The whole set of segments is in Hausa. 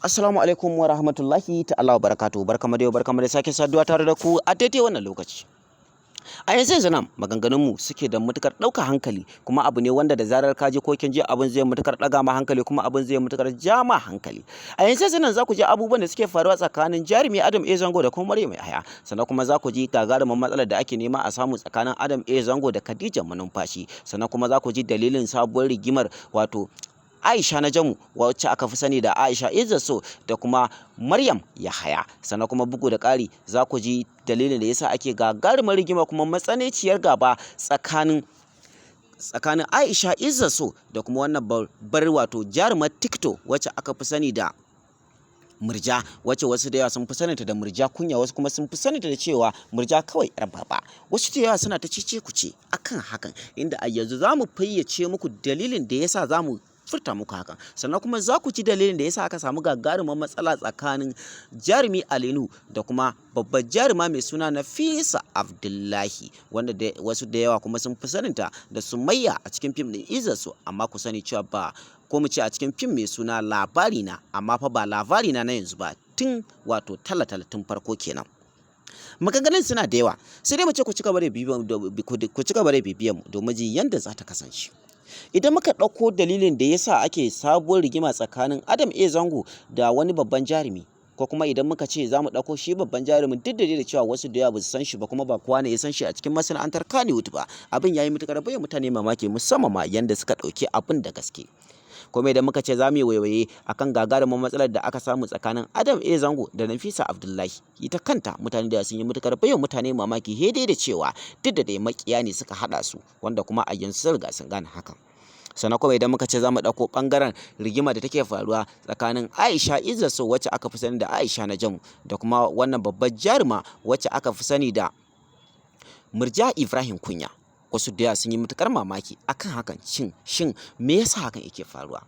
Assalamu alaikum wa rahmatullahi ta'ala wa barakatuhu. Barkamu da yau, barkamu da sake saduwa tare da ku a daidai wannan lokaci. A yanzu yanzu nan maganganunmu suke da matukar ɗaukar hankali, kuma abu ne wanda da zarar ka ji ko kin ji, abin zai matukar ɗaga ma hankali, kuma abin zai matukar ja ma hankali. A yanzu yanzu nan za ku ji abubuwan da suke faruwa tsakanin jarumi Adam A Zango da kuma Maryam Yahaya. Sannan kuma za ku ji gagarumin matsalar da ake nema a samu tsakanin Adam A Zango da Khadija Manumfashi. Sannan kuma za ku ji dalilin sabuwar rigimar, wato Aisha Najamu, wacce aka fi sani da Aisha Izzaso, da kuma Maryam Yahaya. Sannan kuma bugu da ƙari, za ku ji dalilin da yasa ake gagarumar rigima kuma matsananciyar gaba tsakanin Aisha Izzaso da kuma wannan babbar, wato jarumar TikTok, wacce aka fi sani da Murja, wacce wasu da yawa sun fi saninta da Murja Kunya, wasu kuma sun fi saninta da cewa Murja kawai yar baba. Wasu da yawa suna ta cece kuce akan hakan, inda a yanzu za mu fayyace muku dalilin da yasa za mu furta muku hakan. Sannan kuma za ku ji dalilin da yasa aka samu gagarumar matsala tsakanin jarumi Ali Nuhu da kuma babbar jaruma mai suna Nafisa Abdullahi, wanda da wasu da yawa kuma sun fi saninta da Sumayya a cikin fim ɗin Izzaso. Amma ku sani cewa ba ko mu ce a cikin fim mai suna Labarina, amma fa ba Labarina na yanzu ba, tun wato tala-tala, tun farko kenan. Maganganun suna da yawa, sai dai mu ce ku ci gaba da bibiyan mu domin jin yadda za ta kasance. Idan muka ɗauko dalilin da yasa ake sabuwar rigima tsakanin Adam A Zango da wani babban jarumi, ko kuma idan muka ce za mu ɗauko shi babban jarumin, duk da da cewa wasu da yawa ba su san shi ba, kuma ba kowa ne ya san shi a cikin masana'antar Kannywood ba, abin ya yi matuƙar bai mutane mamaki, musamman ma yanda suka ɗauki abin da gaske. Kuma idan muka ce za mu yi waiwaye akan gagarumin matsalar da aka samu tsakanin Adam A Zango da Nafisa Abdullahi, ita kanta mutane da sun yi matuƙar baiwa mutane mamaki, dai da cewa duk da dai makiya ne suka haɗa su, wanda kuma a yanzu sun riga sun gane hakan. Sannan kuma idan muka ce za mu ɗauko ɓangaren rigima da take faruwa tsakanin Aisha Izzaso, wacce aka fi sani da Aisha Najamu, da kuma wannan babbar jaruma wacce aka fi sani da Murja Ibrahim Kunya, wasu da yawa sun yi matuƙar mamaki akan hakan. Shin me yasa hakan yake faruwa?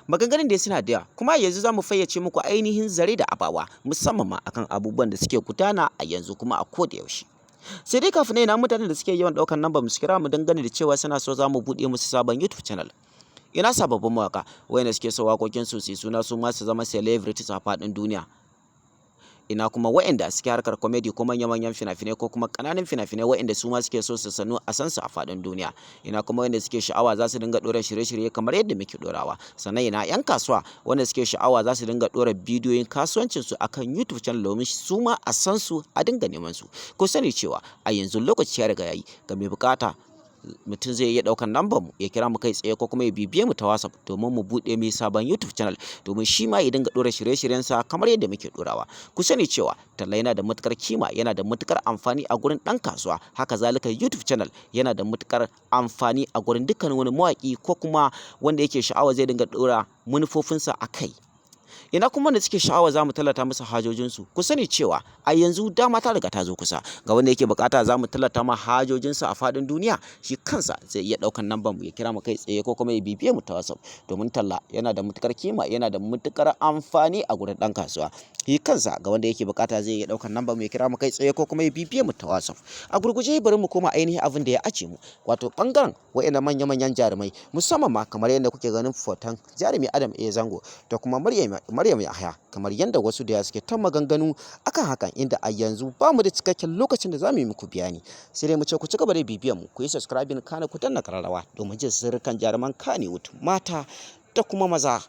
Maganganun dai suna da yawa, kuma yanzu za mu fayyace muku ainihin zare da abawa, musamman ma akan abubuwan da suke gudana a yanzu kuma a koda yaushe. Sai dai kafin nan, mutanen da suke yawan ɗaukar namba mu su kira mu dangane da cewa suna so za mu buɗe musu sabon YouTube channel. Ina sababbin mawaka wayanda suke so waƙoƙin su su suna, su ma su zama celebrities a faɗin duniya? Ina kuma wayanda suke harkar comedy ko manya-manyan fina-finai ko kuma ƙananan fina-finai, wayanda su ma suke so su sanu a san su a faɗin duniya? Ina kuma wayanda suke sha'awa za su dinga ɗora shirye-shirye kamar yadda muke ɗorawa? Sannan ina 'yan kasuwa wanda suke sha'awa za su dinga ɗora bidiyoyin kasuwancin su akan YouTube channel domin su ma a san su, a dinga neman su? Ku sani cewa a yanzu lokaci ya riga yayi ga mai bukata. Mutum zai iya ɗaukar lambar mu ya kira mu kai tsaye, ko kuma ya bibiye mu ta WhatsApp domin mu buɗe mai sabon YouTube channel, domin shi ma ya dinga ɗora shirye-shiryensa kamar yadda muke ɗorawa. Ku sani cewa talla yana da matukar kima, yana da matukar amfani a gurin ɗan kasuwa. Haka zalika YouTube channel yana da matukar amfani a gurin dukkan wani mawaƙi ko kuma wanda yake sha'awa zai dinga ɗora manufofinsa a kai. Ina kuma wanda suke sha'awa za mu tallata musu hajojinsu? Ku sani cewa a yanzu dama ta riga ta zo kusa ga wanda yake bukata za mu tallata ma hajojinsa a faɗin duniya. Shi kansa zai iya ɗaukan namban mu ya kira mu kai tsaye, ko kuma ya bibiye mu ta WhatsApp, domin talla yana da matukar kima, yana da matukar amfani a gurin ɗan kasuwa. Shi kansa ga wanda yake bukata zai iya ɗaukan namban mu ya kira mu kai tsaye, ko kuma ya bibiye mu ta WhatsApp. A gurguje, bari mu koma ainihin abin da ya ace mu, wato bangaren wa'annan manya-manyan jarumai, musamman ma kamar yadda kuke ganin foton jarumi Adam A Zango da kuma Maryam Yahaya, kamar yadda wasu da suke ta maganganu akan hakan, inda a yanzu ba mu da cikakken lokacin da za mu yi muku bayani. Sai dai mu ce ku ci gaba da bibiyan mu, ku yi subscribing, kana ku danna kararrawa domin jin sirrikan jaruman Kannywood mata da kuma maza.